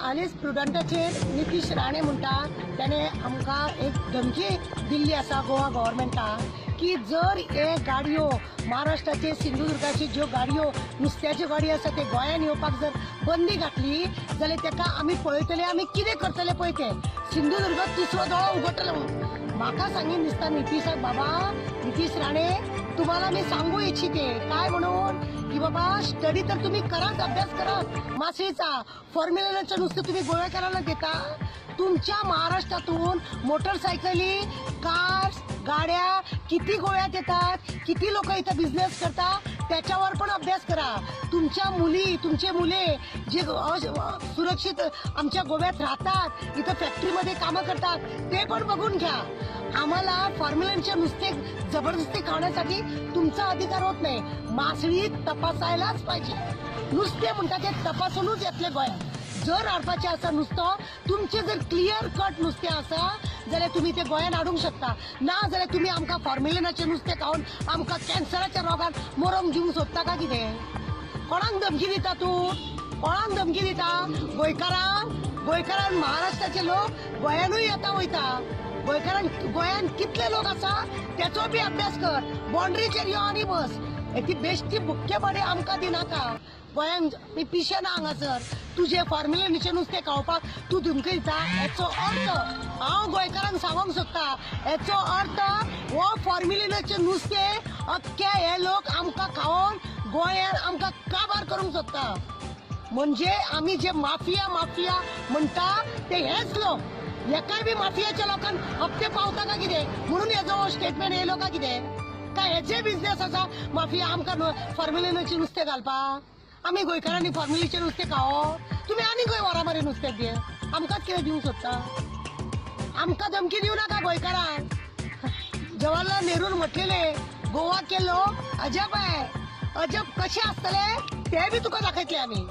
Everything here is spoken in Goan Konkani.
आलेस प्रुडंटाचेर नितीश राणे म्हणटा त्याने आमकां एक धमकी दिल्ली आसा गोवा गव्हर्मेंटाक की जर हे गाडयो महाराष्ट्राचे सिंधुदुर्गाची ज्यो गाडयो नुस्त्याच्यो गाडयो आसा ते गोंयान येवपाक जर बंदी घातली जाल्यार तेका आमी पळयतले, आमी कितें करतले पळय ते सिंधुदुर्ग तिसरो दोळो उगडटले म्हणून. म्हाका सांगीन दिसता नितीशाक, बाबा नितीश राणे तुम्हाला मी सांगू इच्छिते काय म्हणून की बाबा स्टडी तर तुम्ही कराच, अभ्यास कराच मासळीचा, फॉर्म्युलाचं नुसतं तुम्ही गोव्याकरांना देता. तुमच्या महाराष्ट्रातून मोटरसायकली, कार्स, गाड्या किती गोव्यात येतात, किती लोक इथं बिझनेस करतात त्याच्यावर पण अभ्यास करा. तुमच्या मुली, तुमचे मुले जे सुरक्षित आमच्या गोव्यात राहतात, इथं फॅक्टरीमध्ये कामं करतात ते पण बघून घ्या. आम्हाला फॉर्म्युलांचे नुसते जबरदस्ती खाण्यासाठी तुमचा अधिकार होत नाही. मासळी तपासायलाच पाहिजे. नुसते म्हणतात ते तपासूनच येतले गोंयांत. जर हाडपाचें आसा नुस्तो तुमचें जर क्लियर कट नुस्तें आसा जाल्यार तुमी तें गोंयांत हाडूंक शकता. ना जाल्यार तुमी आमकां फॉर्म्युलिनाचें नुस्तें खावन आमकां कॅन्सराच्या रोगान मरोंक दिवंक सोदता काय कितें? कोणाक धमकी दिता तूं? कोणाक धमकी दिता? गोंयकारांक? गोंयकारांक महाराष्ट्राचे लोक गोंयानूय येता वयता. गोंयकारांक गोंयान कितले लोक आसा तेचो बी अभ्यास कर. बाउंड्रीचेर यो आनी बस. ती बेश्टी बुक्केबाडी आमकां दिनाका. गोंयांत मी पिशें ना हांगासर. तुजे फॉर्म्युलेनीचें नुस्तें खावपाक तूं धमकी दिता हेचो अर्थ हांव गोंयकारांक सांगूंक सोदता, हेचो अर्थ हो फॉर्म्युलेनाचें नुस्तें अख्खे हे लोक आमकां खावन गोंयान आमकां काबार करूंक सोदता. म्हणजे आमी जे माफिया माफिया म्हणटा ते हेच लोक. हेकाय बी माफियाच्या लोकांक हप्ते पावता काय कितें म्हणून हेजो स्टेटमेंट येयलो काय कितें? काय हेजे बिझनेस आसा माफिया आमकां फॉर्म्युलेनाचें नुस्तें घालपाक? आमी गोंयकारांनी फॉर्म्युलेचें नुस्तें खावप? तुमी आनी खंय वरां मारी नुस्तें गे आमकांच कितें दिवंक सोदता? आमकां धमकी दिवं नाका गोंयकारांक. जवाहरलाल नेरून म्हटलेले गोवा के लोक अजब आहे. अजब कशे आसतले ते बी तुका दाखयतले आमी.